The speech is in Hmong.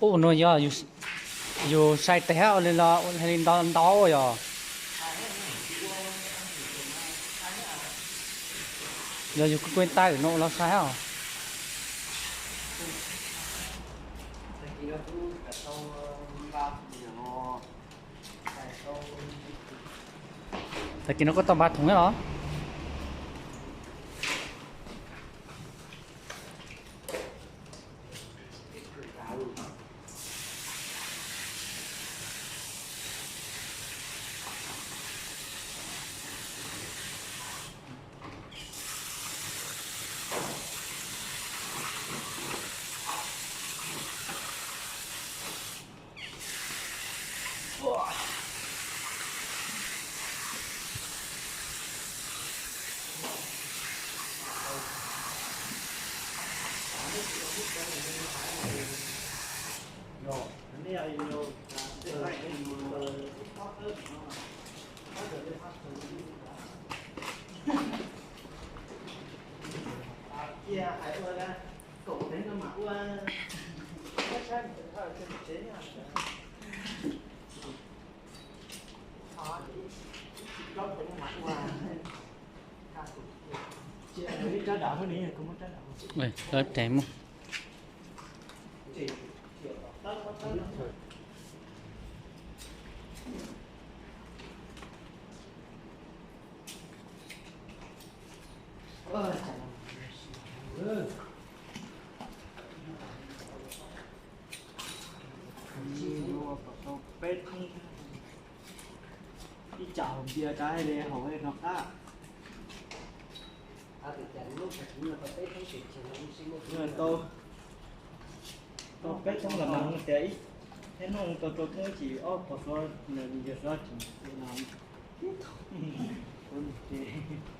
Ub, no yog yus sai tes ua li los hais li ntau ntau yog. Yog yus kuj kuj tawm no los sai os. Tag kis no koj tau npaj thoom los? Mus. Peb thoob, ib tsam haus npias tas li haus no qab. Tau, tau peb thoob los mas tias ib, ib hnub tau rau thoob ib chim ob pos suav, yawg suav tseem no ib thoob.